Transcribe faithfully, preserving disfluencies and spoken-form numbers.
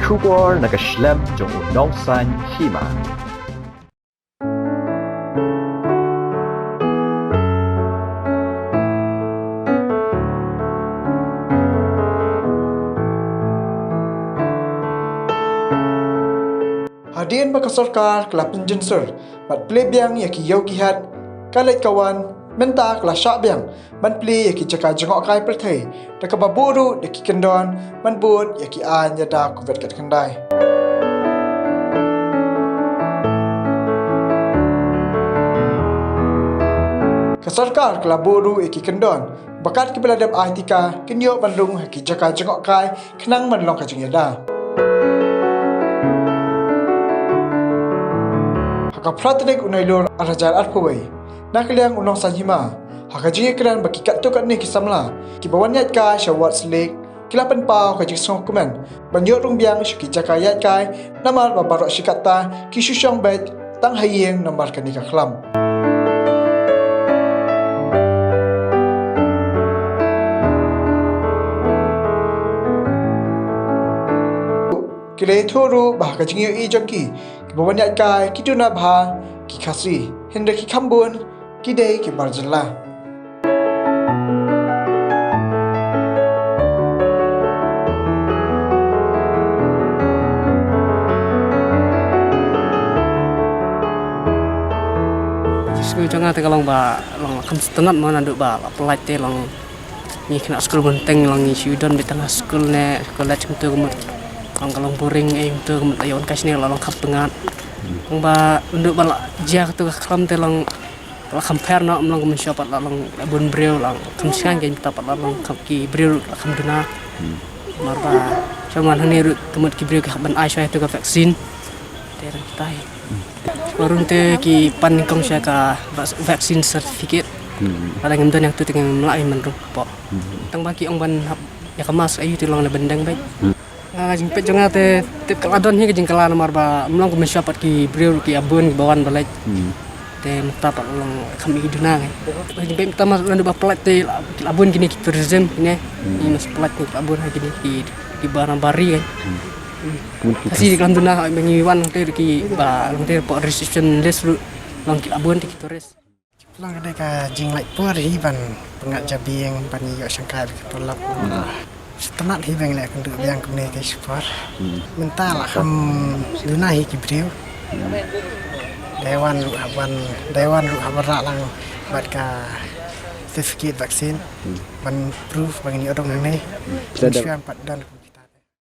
Khubor na ka shlem jong u Nongsaiñ Hima. Hadien ba ka sorkar ka la pynjynjar bad plie biang ïa ki ïew ki hat, ka leit ka wan, mynta ka la shah biang ban plie ïa ki jaka jngohkai pyrthei, da kaba buh ruh da ki kyndon ban bud ïa ki aiñ ïada COVID khatkhyndai. Ka sorkar ka la buh ruh ïa ki kyndon ba kat kiba la dep ai tika kin ïoh ban rung ha ki jaka jngohkai khnang ban long ka jingïada. Ha ka phra tarik u Nailur arhajar arphew wei, na ka liang u Nongsaiñ Hima, ha ka jingïakren bad ki katto katne ki samla kiba wan ïaid kai sha Ward Slick, ki la pynpaw ka jingsngewkmen ban ïoh rung biang sha ki jaka ïaid kai, namar ba baroh shi katta ki shu shong beit tang ha ïing namar kane ka khlam. Ki la ïathuh ruh ba ha ka jingïohi jong ki, kiba wan ïaid kai ki duna bha ki Khasi, hynrei ki kham bun ki dei ki bar jylla. Ka sngew jong nga te ka long ba long kham sngewtynnat mo, naduh ba la pyllait te long ngi khynnah skul bun teng long ngi shu don beit tang ha skul ne college kumto ka mut long ka long boring, eh, kumto ka mut ïa wan kai shane la long kham pyngngad. Tang ba naduh ba la jia kato ka khlam te long la kham pher noh, ym long kum mynshuwa pat la long la bun briew, la kham shngaiñ kein, mynta pat la long kham ki briew la kham duna. Namar ba shuwa man hangne ruh ka mut ki briew ki hap ban ai shuwa ïa kato ka vaccine. Te dang kitai. Shuwa ruh te ki pan nyngkong shuwa ka vac-, vaccine certificate. Lada ngim don ïa kato te ngim lah ban rung hapoh. Tang ba ki ong ban hap ïa ka mask aïu te long lehbeiñ beit. Ah, ka jingpeit jong nga te tip ka la don hi ka jingkylla namar ba ym long kum mynshuwa pat ki briew ki la bun kiba wan ba leit. Te mynta pat long kham ïoh duna ngi. Ka jingpeit mynta mas naduh ba pyllait te la, ki la bun kine ki tourism kine. Ngi mas pyllait ki la bun ha kine ki, kiba na bari kan. Ka si ki la duna ha ba ngi wan te kiba long te hapoh reception desk ruh long ki la bun te ki tourist. Long ka dei ka jinglait por hi ban pyngngad jabieng ban ïoh shangkai bad ki paralok. Sngewtynnat hi ban leh kynduh biang kumne te shi por. Mynta la kham duna hi ki briew. Dei wan ruh hap ban, dei wan ruh hap ban rah lang bad ka certificate vaccine ban proof ba ngin ïoh rung hangne. Shuwa pat don.